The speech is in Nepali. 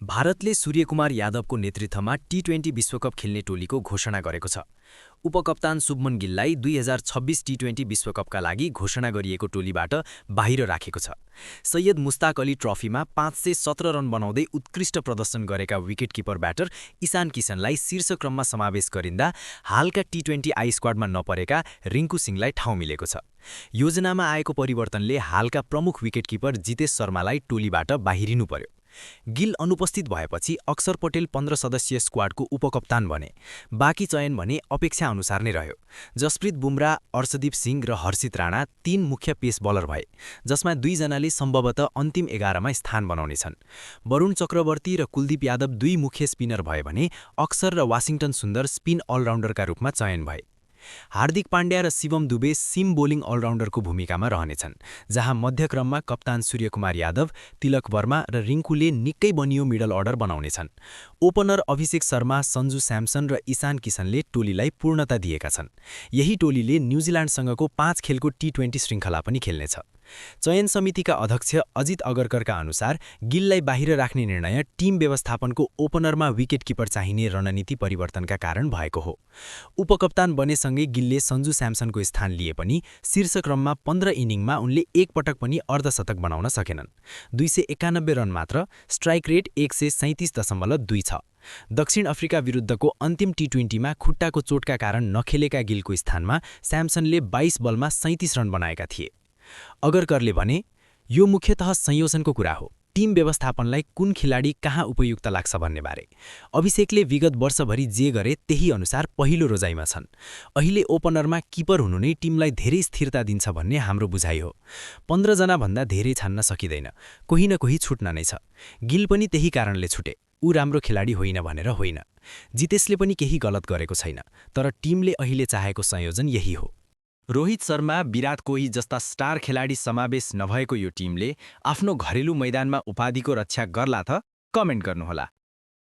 भारतले सूर्यकुमार यादवको नेतृत्वमा टी20 विश्वकप खेल्ने टोलीको घोषणा गरेको छ। उपकप्तान शुभमन गिललाई 2026 टी20 विश्वकपका लागि घोषणा गरिएको टोलीबाट बाहिर राखेको छ। सैयद मुस्ताक अली ट्रफीमा 517 रन बनाउँदै उत्कृष्ट प्रदर्शन गरेका विकेटकिपर ब्याटर इशान किशनलाई शीर्ष क्रममा समावेश गरिँदा हालका टी20 आई स्क्वाडमा नपरेका रिङ्कू सिंहलाई ठाउँ मिलेको छ। योजनामा आएको परिवर्तनले हालका प्रमुख विकेटकिपर जितेश शर्मालाई टोलीबाट बाहिरिनु पर्यो। गिल अनुपस्थित भएपछि अक्षर पटेल 15 सदस्यीय स्क्वाडको उपकप्तान बने। बाँकी चयन भने अपेक्षा अनुसार नै रह्यो। जसप्रित बुमरा, अर्शदीप सिंह र हर्षित राणा 3 मुख्य पेस बलर भए, जसमा 2 जनाले सम्भवतः अन्तिम 11 मा स्थान बनाउनेछन्। वरुण चक्रवर्ती र कुलदीप यादव 2 मुख्य स्पिनर भए भने अक्षर र वाशिंगटन सुन्दर स्पिन अलराउन्डरका रूपमा चयन भए। हार्दिक पाण्ड्या र शिवम दुबे सिम बोलिङ अलराउन्डरको भूमिकामा रहनेछन्, जहाँ मध्यक्रममा कप्तान सूर्यकुमार यादव, तिलक वर्मा र रिङ्कूले निकै बनियो middle order बनाउनेछन्। Opener Abhishek Sharma, Sanju स्यामसन र इशान किशनले टोलीलाई पूर्णता दिएका छन्। यही टोलीले न्युजिल्यान्डसँगको 5 खेलको टी20 श्रृङ्खला पनि खेल्नेछ। चयन समितिका अध्यक्ष अजित अगरकरका अनुसार गिललाई बाहिर राख्ने निर्णय टिम व्यवस्थापनको ओपनरमा विकेटकिपर चाहिने रणनीति परिवर्तनका कारण भएको हो। उपकप्तान बनेसँगै गिलले सञ्जु स्यामसनको स्थान लिए पनि शीर्ष क्रममा 15 इनिङमा उनले एक पटक पनि अर्धशतक बनाउन सकेनन्। 291 रन मात्र, स्ट्राइक रेट 137.2 छ। दक्षिण अफ्रिका विरुद्धको अन्तिम टी20मा खुट्टाको चोटका कारण नखेलेका गिलको स्थानमा स्यामसनले 22 बलमा 37 रन बनाएका थिए। अगरकरले भने, यो मुख्यतः संयोजनको कुरा हो, टिम व्यवस्थापनलाई कुन खेलाडी कहाँ उपयुक्त लाग्छ भन्ने बारे। अभिषेकले विगत वर्षभरि जे गरे त्यही अनुसार पहिलो रोजाइमा छन्। अहिले ओपनरमा किपर हुनु नै टिमलाई धेरै स्थिरता दिन्छ भन्ने हाम्रो बुझाइ हो। 15 जना भन्दा धेरै छान्न सकिँदैन, कोही न कोही छुट्न नै छ। गिल पनि त्यही कारणले छुटे। ऊ राम्रो खेलाडी होइन भनेर होइन। जितेशले पनि केही गलत गरेको छैन, तर टिमले अहिले चाहेको संयोजन यही हो। रोहित शर्मा, विराट कोहली जस्ता स्टार खेलाडी समावेश नभएको यो टिमले आफ्नो घरेलु मैदानमा उपाधिको रक्षा गर्ला त? कमेन्ट गर्नुहोला।